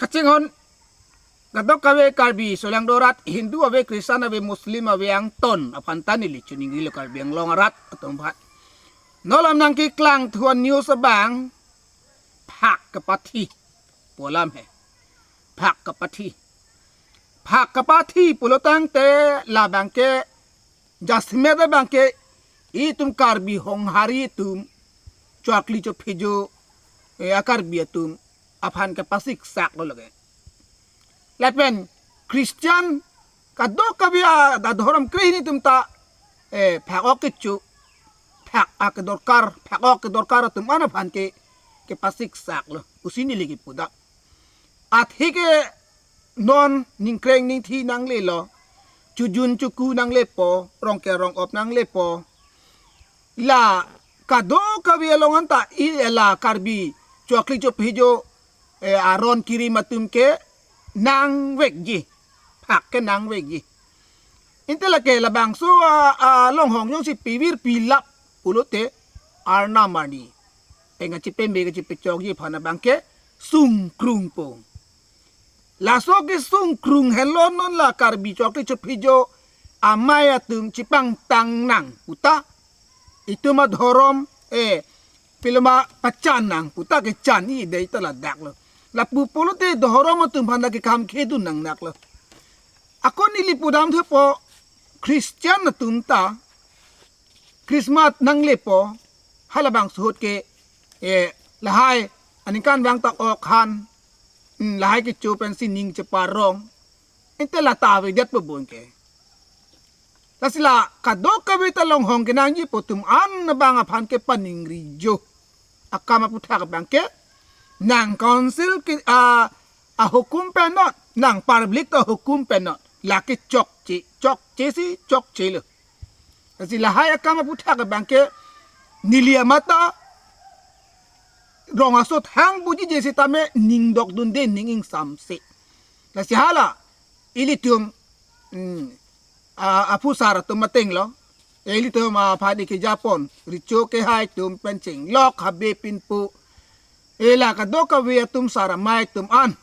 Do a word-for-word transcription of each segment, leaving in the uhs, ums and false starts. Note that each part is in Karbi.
kachinghon kadokave Karbi solangdo arat, Hindu ave, Christian ave, Muslim ave, angton aphan ta neli choningrilo Karbi Anglong arat atum aphan. Non alam nangkeklang thuan news abang phak kepathi pu alam he. Phak kepathi. Phak kepathi pulo tangte labang ke jasemet abang ke itum Karbi Honghari atum chokli chophejo, eh, a-Karbi atum aphan kepasiksaklo lake. Lapen Christian kadokave a-, adhorom krehini atum ta, eh, phak-ok kecho, phak akedorkar, phak-ok kedorkar atum an aphan ke kepasiksaklo pusi neli kepudam. Athe ke non ningkreng ningthi nanglelo, chojun choku nanglepo, rong kerong op nanglepo. La kadokave along anta i la Karbi chokli chophejo, eh, aron kirim atum ke nangvekji, phak ke nangvekji. Ante lake labangso a, a, longhong jongsi pivir pilap pulote arnam arni pen kachepeme kachepechokji aphan abang ke sungkrungpo. Laso kesungkrung henlo non la Karbi chokli chophejo amei atum chepangtang nang puta, itum adhorom, eh, piloma pachan nang puta kechan-i dei ta ladaklo. Lapu pulote adhorom atum aphan ta kekam khedun nangnaklo. Ako neli pudam thupo, Christian atum ta Christmas nanglepo, halabangso ahut ke, eh, lahai aningkanvang ta ok han, hmm, lahai kecho pensi ning cheparong. Ante la ta avedetpo bon ke. Lasi la kadokave ta longhong kenangji pu atum an abang aphan ke paningrijo akam aputhak abang ke nang council ke, a, ahukum pen non, nang public ta hukum pen non. Lake chokche, chokche si chokchelo. Lasi lahai akam aputhak abang ke neli amat ta rong aso thang puji je sitame ning dokdunde, ning ingsamse. Lasi hala ilitum, hmm, a, aphusar atum atenglo. Ilitum aphan ikejapon, recho kehai atum pen chenglok habe pinpo. E la kadokave atum sar amei atum an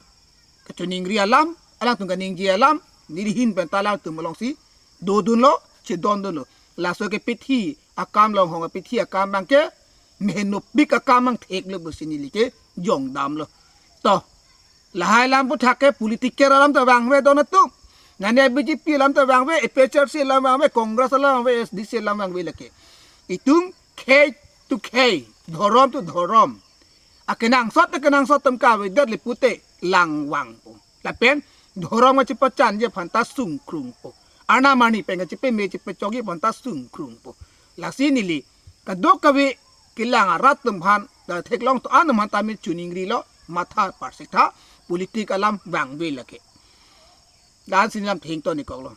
kachoningri alam, alangtum kaningje alam, neli ahin pen ta alangtum alongsi dodunlo, chedondunlo. Laso kepathi akam, longhong apathi akam abang ke mehenopik akam angtheklo pusi neli kejongdamlo. To, lahai alam aputhak ke political alam ta vangve don atum. Nane B J P alam ta vangve, A P H L C alam vangve, Congress alam vangve, A S D C alam vangve lake. Itum khei to khei, dhorom to dhorom, akenangsot akenangsot atum kavedet le pute langvangpo. Lapen dhorom kachepachanji aphan ta sungkrungpo. Arnam arni pen kachepeme chepechokji aphan ta sungkrungpo. Lasi neli kadokave kelang arat atum aphan, la theklong to-an atum aphan ta neli choningrilo, matha parsik tha, politic alam vangve lake. La-ansi neli lam thengton-ikoklo.